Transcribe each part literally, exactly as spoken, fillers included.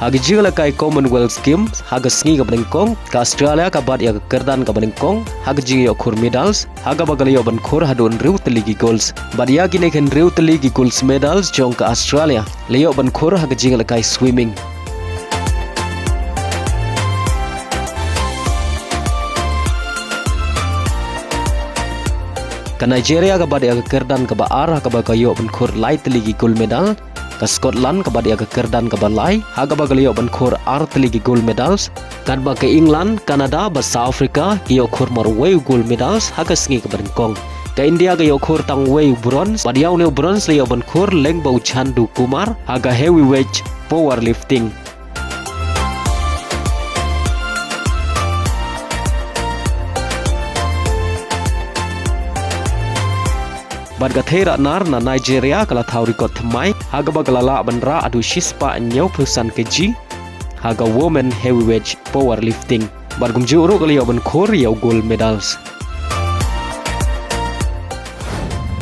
Ha ka jingïalehkai Commonwealth Games ha ka sngi kaba nyngkong, ka Australia ka bat ïa ka kyrdan kaba nyngkong ha ka jingïoh khur medals, ha kaba ka la ïoh ban khur haduh hynriew tylli ki golds. Bad ïa kine ki hynriew tylli ki golds medals jong ka Australia la ïoh ban khur ha ka jingïalehkai swimming. Ka Nigeria ka bat ïa ka kyrdan kaba ar ha kaba ka ïoh ban khur lai tylli ki gold medal. Ka Scotland ka bat ïa ka kyrdan kaba lai ha kaba ka la ïoh ban khur ar tylli ki gold medals. Katba ka England, Canada bad South Africa ki ïoh khur marwei u gold medals ha ka sngi kaba nyngkong. Ka India ka ïoh khur tang wei u bronze, bad ïa une u bronze la ïoh ban khur lyngba u Chandu Kumar ha ka heavyweight powerlifting. Bad ka Thei Ratnar na Nigeria ka la thaw record thymmai ha kaba ka la lah ban rah haduh shispah hynñiewphew san kg ha ka women heavyweight powerlifting. Bad kumjuh ruh ka la ïoh ban khur ïa u gold medals.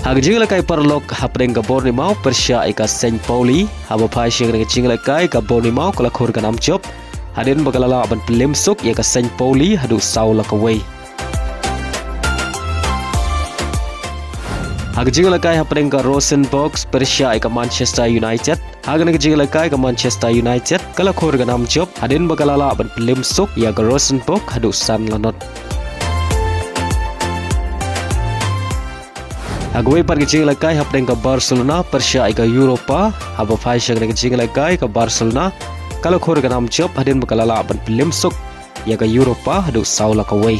Ha ka jingïalehkai paralok hapdeng ka Borneo pyrshah ïa ka Saint Pauli, haba phai sha ka jingïalehkai ka Borneo ka la khur ka nam jop hadien ba ka la lah ban pynlem suk ïa ka Saint Pauli haduh saw la kawei. Ha ka jingïalehkai hapdeng ka Rosenborg pyrshah ïa ka Manchester United, ha kane ka jingïalehkai ka Manchester United ka la khur ka nam jop hadien ba ka la lah ban pynlem suk ïa ka Rosenborg haduh san la not. Ha kawei pat ka jingïalehkai hapdeng ka Barcelona pyrshah ïa ka Europa, haba phai sha kane ka jingïalehkai ka Barcelona ka la khur ka nam jop hadien ba ka la lah ban pynlem suk ïa ka Europa haduh saw la kawei.